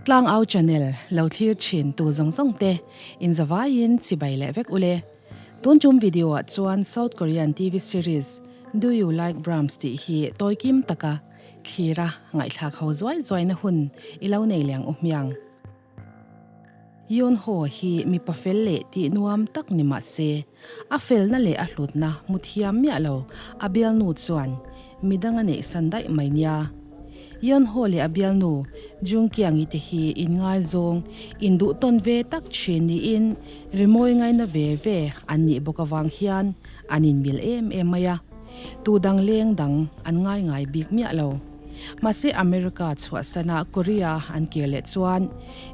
Tlangau channel lo thlir thin tu zawng zawng te in zavaiin chibai leh vek ule. Tun tum video ah chuan South Korean TV series Do You Like Brahms tih hi tawi kim taka thlira ngaihthlak ho zuai zuai na hun i lo nei leng u hmiang. Yoon Ho hi mipa fel leh tih nuam tak ni mah se, a felna leh a hlutna hmu thiam miah lo a bialnu chuan midang a neihsan daih mai nia. Yoon Ho leh a bialnu Jung Kyung-i te hi inngaizawng, induh tawn ve tak thin niin rimawi ngaina ve ve an nih bawk avang hian an inmil em em mai a, tu dang leng dang an ngai ngai bik miah lo. Mahse America chhuahsana Korea an kir leh chuan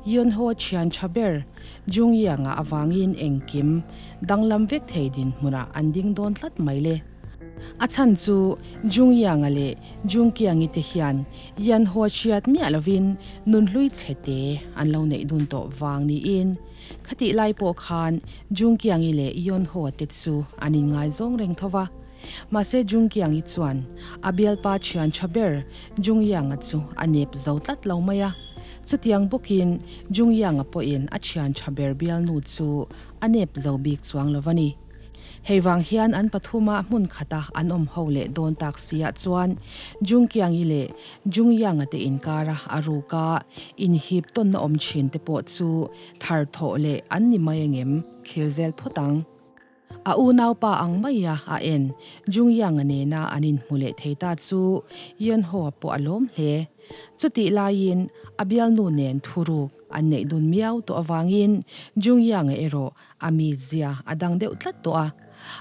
Yeonho thian tha ber Jung Yang-a avangin engkim danglam vek thei dinhmunah an ding dawn tlat mai le. A chhan chu Jung Yang-a leh Jung Kyung-i te hian Yeonho hriat miah lovin nunhlui chhe te an lo neih dun tawh vang niin khatih lai pawh khan Jung Kyung-i leh Yeonho te chu an inngaizawng reng tho va. Mahse Jungkiangi chuan a bialpa thian tha ber Jungyanga chu a nep zo tlat lo mai a. Chutiang bawkin Jungyanga pawhin a thian tha ber bialnu chu a nep zo bik chuang lo va ni. Hei vang hian an pathuma hmun khata an awm ho leh dawn tak siah chuan Jungkiangi leh Jungyanga te inkara a ruka inhip tawnna awm thin te pawh chu thar thawh leh an ni mai angem thlir zel phawt ang. A unaupa ang maia a en Jung Yang-a nena an inhmu leh thei ta chu Yeon Ho-a pawh a lawm hle. Chutih laiin a bialnu nen thuruk an neih dun miau tawh avangin Jung Yang-a erawh a mizia a dang deuh tlat tawh a.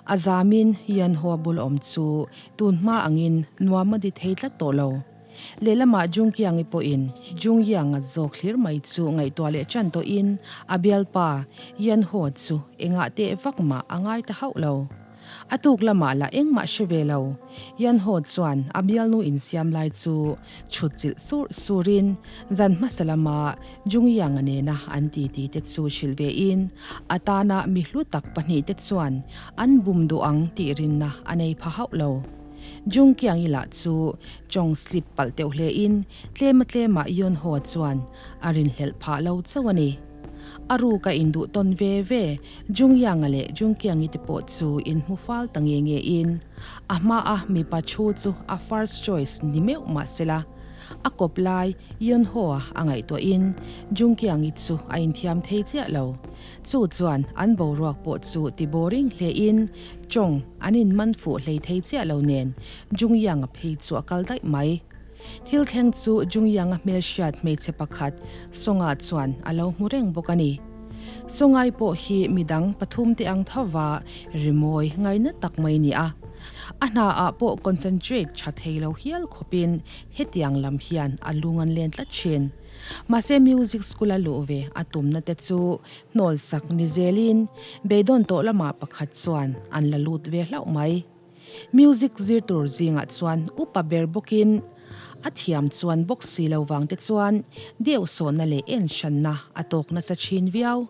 A zamin Yeon Ho-a bul awm chu tun hma angin nuam a di thei tlat tawh lo. Lehlamah Jungkiangi pawhin Jungyanga zawk hlir mai chu ngaihtuah leh ṭan tawhin a bialpa Yanho chu engah teh vak mah a ngai ta hauh lo. A tuk lamah lah engmah hre ve lo. Yanho chuan a bialnu insiam lai chu chhut chilh sur surin zan hmasa lama Jungyanga nena an titi te chu hrilh vein a tana mi hlu tak pahnihte chuan an bum duh ang tih rinna a nei pha hauh lo. Jungkiangi lah chu chawng slip palh teuh hle in tlema tlemah Yeonho chuan a rinhlelh phah lo chauh a ni. A ruk a induh tawn ve ve Jungyanga leh Jungkiangi te pawh chu inhmu fal ta nge nge in a hma a mipa thu chu a first choice ni meuh mah sela a kawp lai Yeonho a ngaihtuah in Jungkiangi chu a inthiam thei chiah lo. Chu chuan an boruak pawh chu ti boring hle in Chawng an in man fuh hlei thei chiah lo nen Jungyang-a phei chu a kal daih mai. Thil thleng chu Jungyang-a hmelhriat hmeichhe pakhat Songa chuan a lo hmu reng bawk a ni. Songai pawh hi midang pathum te ang thova rimawi ngaina tak mai ni a. A hna ah pawh concentrate tha thei lo hial khawpin hetiang lam hian a lung an len tlat thin. Mahse music school a luh ve a tumna te chu Hnawl sak ni zelin beidawn tawh lamah pakhat chuan an la lut ve hlauh mai. Music zir tur zingah chuan upa ber bawkin a thiam chuan bawk si lo vang te chuan deuh sawhna leh en hranna a tawk nasa thin viau.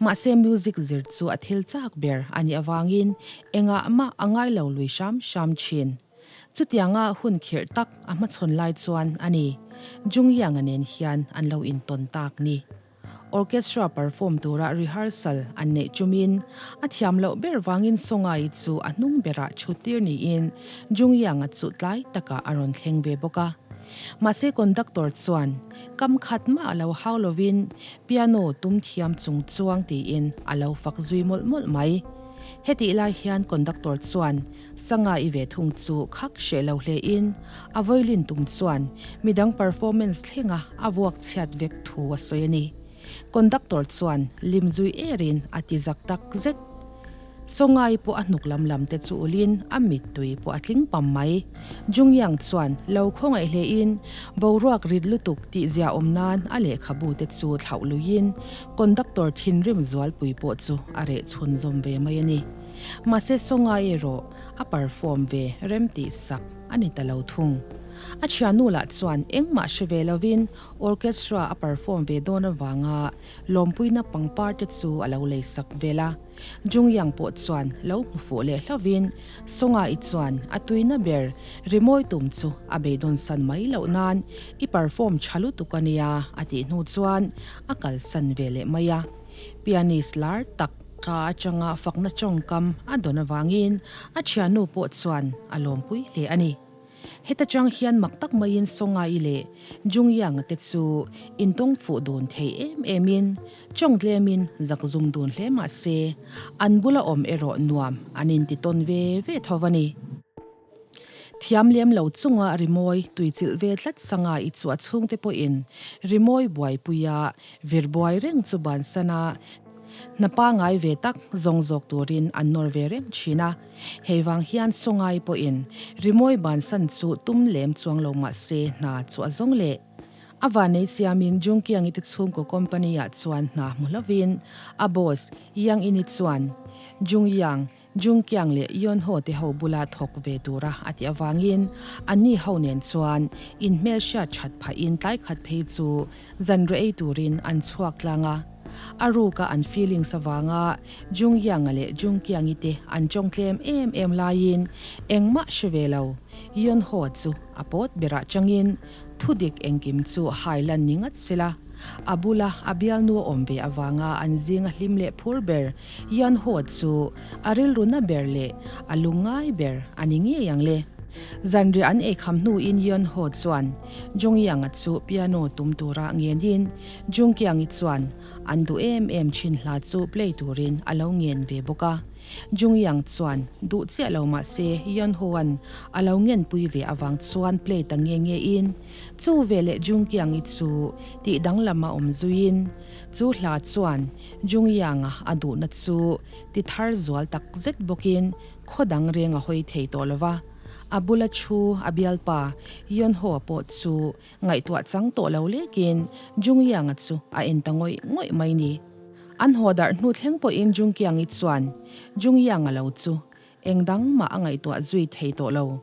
Mahse music zir chu a thil chak ber a nih avangin engah mah a ngai lo lui hram hram thin. Chutianga hun khirh tak a hmachhawn lai chuan a ni Jungyanga nen hian an lo intawn tak ni. Orchestra perform tura rehearsal an neih chumin a thiam loh ber vangin Songai chu a hnung berah chhuttir niin Jungyanga chu tlai takah a rawn thleng ve bawk a. Mahse conductor chuan kam khat mah a lo hau lovin piano tum thiam chung chuang tiin a lo fak zui mawlh mawlh mai. Hetih lai hian conductor chuan Sanga i ve thung chu khak hreh lo hle in a violin tum chuan midang performance thlenga a vuak chhiat vek thu a sawi a ni. Conductor chuan lim zui erin a ti zak tak zet. Songai pawh a hnuk lam lam te chu ulin a mittui pawh a tling pam mai. Jungyang chuan lo khawngaih hle in boruak rit lutuk tih zia awm nan a lehkhabu te chu thlauh luiin conductor thinrim zualpui pawh chu a reh chhunzawm ve mai a ni. Mahse Songai erawh a perform ve rem tih sak a ni ta lo thung. A thiannu lah chuan engmah hre ve lovin orchestra a perform ve dawn avanga lawmpuina pangpar te chu a lo lei sak vel a. Jung Yang pawh chuan lo hmu fuh leh hlauhin Songa-i chuan a tuina ber rimawi tum chu a beidawn san mai loh nan i perform tha lutuk a nia a tih hnu chuan a kalsan ve leh mai a. Pianist lar tak ka atanga fakna tawngkam a dawn avangin a thiannu pawh chuan a lawmpui hle a ni. Heta chang hian mak tak maiin Songa-i leh Jungyang-a te chu intawng fuh dun thei em emin, tawng tlemin zak zum dun hle mah se, an bula awm erawh nuam an inti tawn ve ve tho a ni. Thiam lem lo chunga rimawi tuichilh ve tlat Sanga-i chu a chhungte pawhin rimawi buaipuia vir buai reng chu bansan a, hna pangai ve tak zawng zawk turin an nawr ve reng thin a. Hei vang hian Songai pawhin rimawi bansan chu tum lem chuang lo mah se hna chu a zawng leh. A vanei siamin Jungkiangi te chhungkaw company ah chuan hna hmu hlovin a boss Yang Ini chuan Jungyang, Jungkiang leh Yeonho te ho bula thawk ve tura a tih avangin anni ho nen chuan inhmelhriat that phahin tlai khat phei chu zanreh ei turin an chhuak tlang a. A ruka an feelings avanga Jung Yang-a leh Jung Kiang-i te an tawng tlem em em laiin engmah hre ve lo. Yeon Ho chu a pawt berah changin thudik engkim chu hai lan ni ngat sela. A bula a bialnu a awm ve avanga an zinga hlim leh phur ber Yeon Ho chu a rilru na ber leh a lungngai ber a ni ngei ang le. Zanriah an eikham hnuin Yeon Ho chuan Jung Yang-a chu piano tum tura ngenin Jungkiangi chuan an duh em em thin hla chu play turin a lo ngen ve bawk a. Jungyang chuan duh chiah lo mah se Yeonho-a'n a lo ngenpui ve avang chuan play ta nge nge in chu veleh Jungkiangi chu tih danglam a awm zuiin chu hla chuan Jungyang-a a duhna chu ti thar zual tak zet bawkin khaw dang reng a hawi thei tawh lo va. A bula thu a bialpa Yeonho-a pawh chu Ngaihtuah chang tawh lo lekin Jung Yang-a chu a en ta ngawih ngawih mai ni. An haw darh hnu thleng pawhin Jung Kiang-i chuan Jung Yang-a lo chu eng dang mah a ngaihtuah zui thei tawh lo.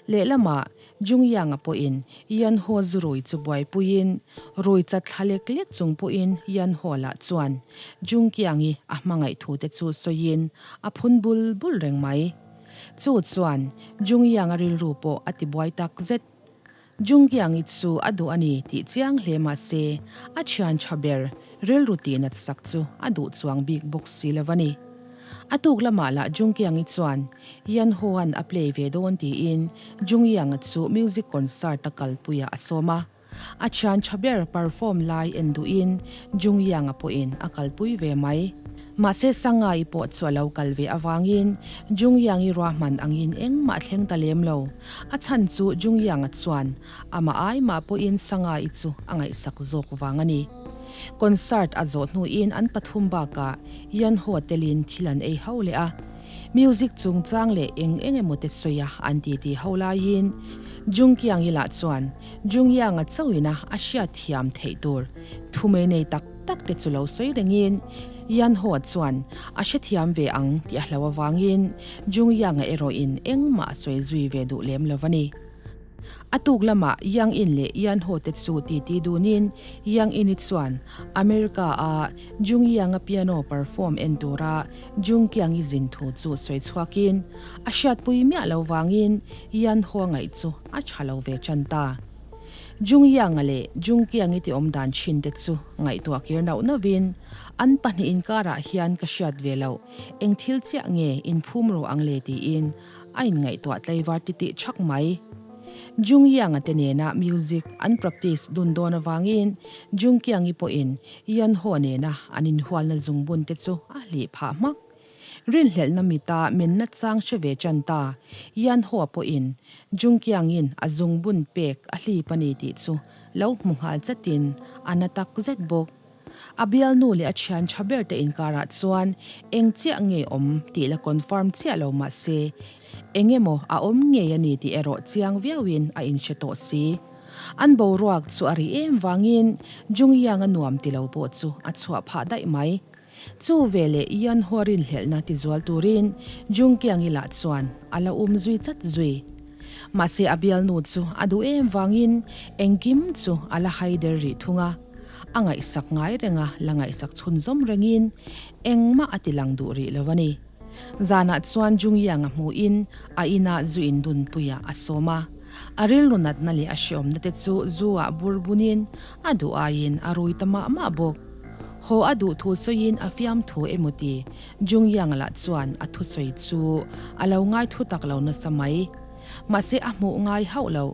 Lehlamah Jung Yang-a pawhin Yan Ho zu rui chu buaipuiin rui chat thla lek lek chung pawhin Yan Ho lah chuan Jung Kiang-i a hmangaih thu te chu sawiin a phun bul bul reng mai. Chu chuan Jung Yang-a rilru pawh a tibuai tak zet. Jungkiangi chu a duh a ni tih chiang hle mah se, a thian tha ber rilru tihnat sak chu a duh chuang bik bawk si lo a ni. A tuk lamah lah Jungkiangi chuan Yan Ho-a'n a play ve dawn tiin Jungyang-a chu music concert a kalpuiah a sawm a. A thian tha ber perform lai en duhin Jungyang-a pawhin a kalpui ve mai. Mahse Sangai pawh chu a lo kal ve avangin Jungyang-i ruahman angin engmah thleng ta lem lo. A chhan chu Jungyang-a chuan amah ai mah pawhin Sangai chu a ngaihsak zawk vang a ni. Concert a zawh hnuin an pathum bakah Yeonho telin thil an ei ho leh a. Music chungchang leh eng eng emaw te sawi a an titi ho laiin Jungkiang-i lah chuan Jungyang-a chauhina a hriatthiam theih tur thu mei nei tak tak te chu lo sawi rengin Yanho chuan a hrethiam ve ang tih a hlo avangin Jungyang-a erawhin engmah a sawi zui ve duh lem lo a ni. A tuk lamah Yang In leh Yanho te chu titi dunin Yang In-i chuan America-a Jungyang-a piano perform en tura Jungkiang-i zin thu chu sawi chhuakin a hriatpui miah lo vangin Yanho-a ngaih chu a tha lo ve tan ta. Jungyang-a leh Jungkiang-i ti awm dan thin te chu ngaihtuah kir nauh nauhin, an pahnih inkarah hian ka hriat ve loh, eng thil chiah nge inphum ru ang le tiin a inngaihtuah tlaivar titih thak mai. Jungyang-a te nena music an practice dun dawn avangin Jungkiang-i pawhin Yeonho nena an inhualna zungbun te chu a hlih phah hmak. Rinhlelhna mita menna chang hre ve tan ta. Yan Hoa pawhin Jungkiangin a zungbun pek a hlip a ni tih chu lo hmu nghal chatin a na tak zet bawk. A bialnu leh a thian tha ber te inkarah chuan eng chiah nge awm tih la confirm chiah lo mah se eng emaw a awm ngei a ni tih erawh chiang viauin a inhre tawh si. An boruak chu a ri em vangin Jungyiang a nuam ti lo pawh chu a chhuah phah daih mai. Chu veleh Ian Ho rinhlelhna tizual turin Jungkiangi lah chuan a la um zui chat zui. Mahse a bialnu chu a duh em vangin engkim chu a la hai der rih thung a, a ngaihsak ngai reng a, la ngaihsak chhunzawm rengin engmah a ti lang duh rih lo a ni. Zanah chuan Jungyang a hmuhin a inah zu indunpuiah a sawm a, a rilru natna leh a hreawmna te chu zu ah bur bunin a duh aiin a rui ta mah mah bawk. Haw a duh thu sawiin a fiamthu emaw ti Jungyang lah chuan a thusawi chu a lo ngai thutak lo nasa mai. Mahse a hmuh ngai hauh lo.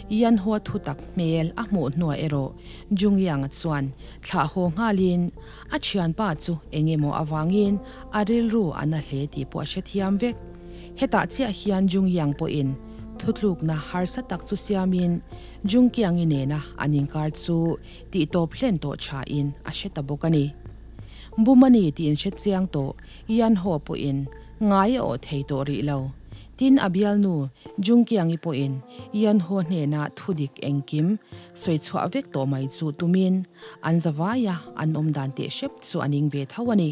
Yanhua thutak hmel a hmuh hnuah erawh Jungyang chuan thlah haw nghalin a thianpa chu eng emaw avangin a rilru a na hle tih pawh a hrethiam vek. Hetah chiah hian Jungyang pawhin thutlukna harsa tak chu siamin Jungkiangi nena an inkar chu tihtawp hlen tawh thain a hre ta bawk a ni. Bumani tih in hre chiang tawh Yanho pawhin ngai a awh thei tawh rih lo. Tin a bialnu Jungkiangi pawhin Yanho hnena thudik engkim sawi chhuah vek tawh mai chu tumin an zavaia an awm dan teh hrep chu a ning ve tho a ni.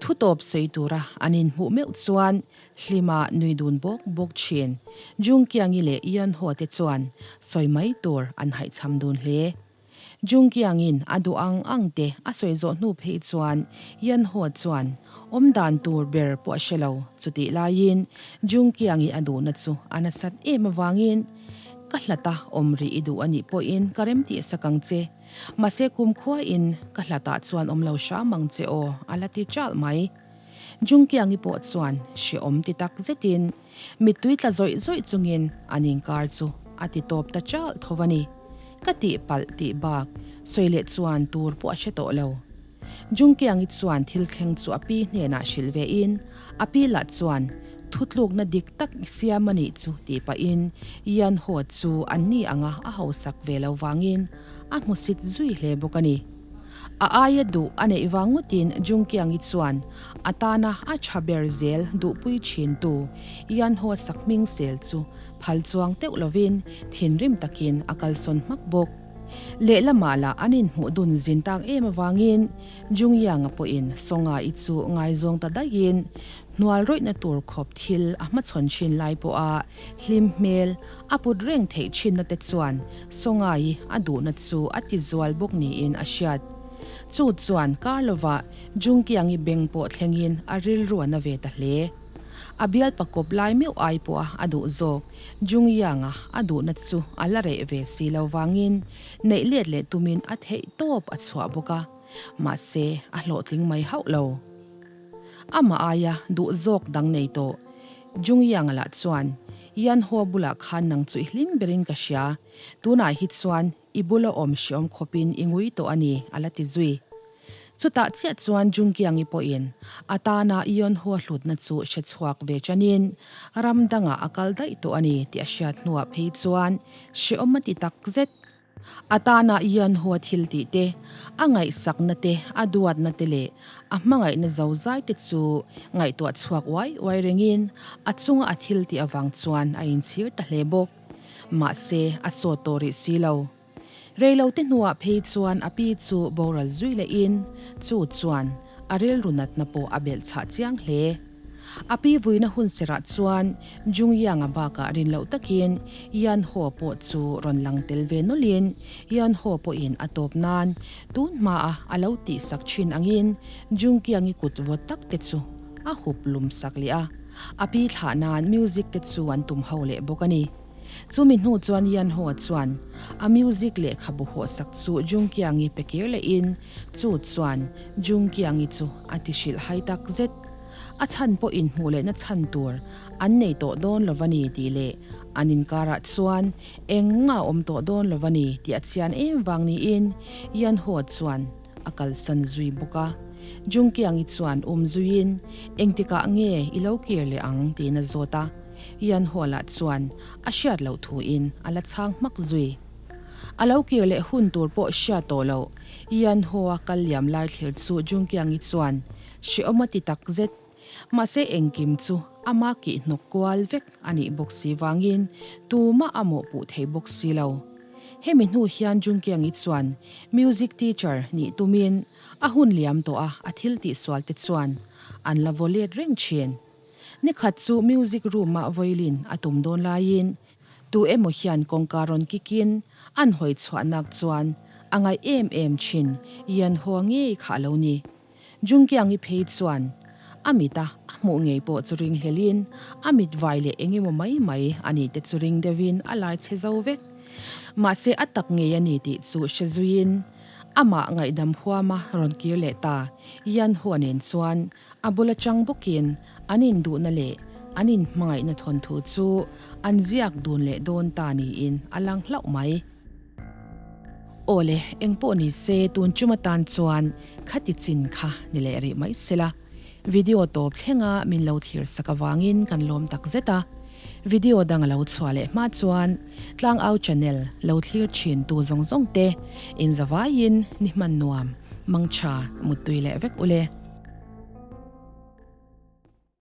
Thu tawp sawi tura an inhmuh meuh chuan hlima nui dun bawk bawk thin Jungkiangi leh Yanho te chuan sawi mai tur an haihchham dun hle. Jungkiangin a duh ang ang te a sawi zawh hnu phei chuan Yanho chuan awm dan tur ber pawh a hre lo. Chutih laiin Jungkiangi a duhna chu a nasat em avangin, Ka hlata awm rih i duh a nih pawhin ka remtih sak ang che. Mahse kumkhuain ka hlatah chuan awm lo hram ang che aw, a la ti ṭalh mai. Jungkiangi pawh chuan hrehawm ti tak zetin Mittui tla zawih zawih chungin an inkar chu a ti tawp ta chalh tho a ni. Ka tihpalh tih bak sawi leh chuan tur pawh a hre tawh lo. Jungkiangi chuan thil thleng chu a pi hnenah hrilh ve in a pi lah chuan thutlukna dik tak i siam a nih chu tih pahin Yanho chu an ni anga a hausak ve lo vangin a hmusit zui hle bawk a ni. A aia duh a neih vang ngawtin Jungkiangi chuan a tana a tha ber zel duhpui thintu Yanho sakhming sel chu phal chuang teuh lovin thinrim takin a kalsawn hmak bawk. Lehlamah lah an inhmuh dun zin tak em avangin Jungyanga pawhin Songa-i chu ngaizawng ta daihin hnual rawihna tur khawp thil a hmachhawn thin lai pawha hlim hmel A put reng theih thinna te chuan Songai a duhna chu a ti zual bawk niin a hriat. Chu chuan kar lovah Jungkiangi beng pawh thlengin a rilru a na ve ta hle. A bialpa kawp lai meuh ai pawha a duh zawk Jungyanga a duhna chu a la reh ve si lo vangin neih let leh tumin a theih tawp a chhuah bawk a, mahse a hlawhtling mai hauh lo. Amah aia duh zawk dang nei tawh Jungyanga lah chuan Yanho bulah khan nang chu i hlim berin ka hria, tunah hi chuan i bula awm hreawm khawpin i ngui tawh a ni, a la ti zui. Chutah chiah chuan Jungkiangi pawhin a tana Yeonho hlutna chu hre chhuak ve chanin ram dangah a kal daih tawh a ni tih a hriat hnuah phei chuan hreawm a ti tak zet. A tana Yeonho thil tih te, a ngaihsakna te, a duatna te leh a hmangaihna zozai te chu ngaihtuah chhuak uai uai rengin a chunga a thil tih avang chuan a inchhir ta hle bawk. Mahse, a sawt tawh rih si lo. Reilote hnuah phei chuan a pi chu boral zui lehin chu chuan a rilru natna pawh a belh chhah chiang hle. A pi vuina hun serah chuan Jungyang-a bakah rin loh takin Yan Ho pawh chu rawn lang tel ve nawlhin Yan Ho pawhin a tawp nan tun hmaa a lo tihsak thin angin Jungkiang-i kut vawt tak te chu a hup lum sak leh a, a pi thlah nan music te chu an tum ho leh bawk a ni. Chumi hnu chuan Yan Ho chuan a music lehkhabu hawhsak chu Jungkiang-i pe kir lehin chu chuan Jungkiang-i chu a ti hrilh hai tak zet. A chhan pawh inhmuh lehna chhan tur an nei tawh dawn lo va ni tih leh an inkarah chuan eng nga awm tawh dawn lo va ni tih a chian em vang niin Yan Ho chuan a kalsan zui bawk a. Jungkiangi chuan um zuiin engtikah nge i lo kir leh ang tiin a zawt a. Yan Ho lah chuan a hriat loh thuin a la chhang hmak zui. A lo kir leh hun tur pawh hriat tawh loh Yan Ho-a kal liam lai thlir chu Jungkiangi chuan Hrehawm a ti tak zet. Mahse engkim chu ama kih hnawk kual vek a nih bawk si vangin tumah a mawhpuh thei bawk si lo. Hemi hnu hian Jungkiangi chuan music teacher nih tumin a hun liam tawh a, a thil tihsual te chuan an la vaw let reng thin. Nikhat chu music room-ah violin a tum dawn laiin. Tu emaw hian kawngka rawn kikin an hawi chhuah nak chuan a ngaih em em thin Yeonho ngei kha a lo ni. Jungkiangi phei chuan a mit a a hmuh ngei pawh chu ring hlelin a mit vai leh eng emaw mai mai a nih te chu ring deuhin a lai chhe zo vek. Mahse a tak ngei a ni tih chu hre zuiin amah ngaihdam huama rawn kir leh ta Yeonho nen chuan A bul atang bawkin an induhna leh an inhmangaihna thawnthu chu an ziak dun leh dawn ta niin a lang hlauh mai. Aw le, engpawh ni se tun chum atan chuan khati chin kha ni leh rih mai sela. Video tawp thlenga min lo thlir sak avangin kan lawm tak zet a. Video dang a lo chhuah leh hma chuan Tlangau channel lo thlir thin tu zawng zawng te inzavaiin ni hman nuam, mangtha, muttui leh vek ule.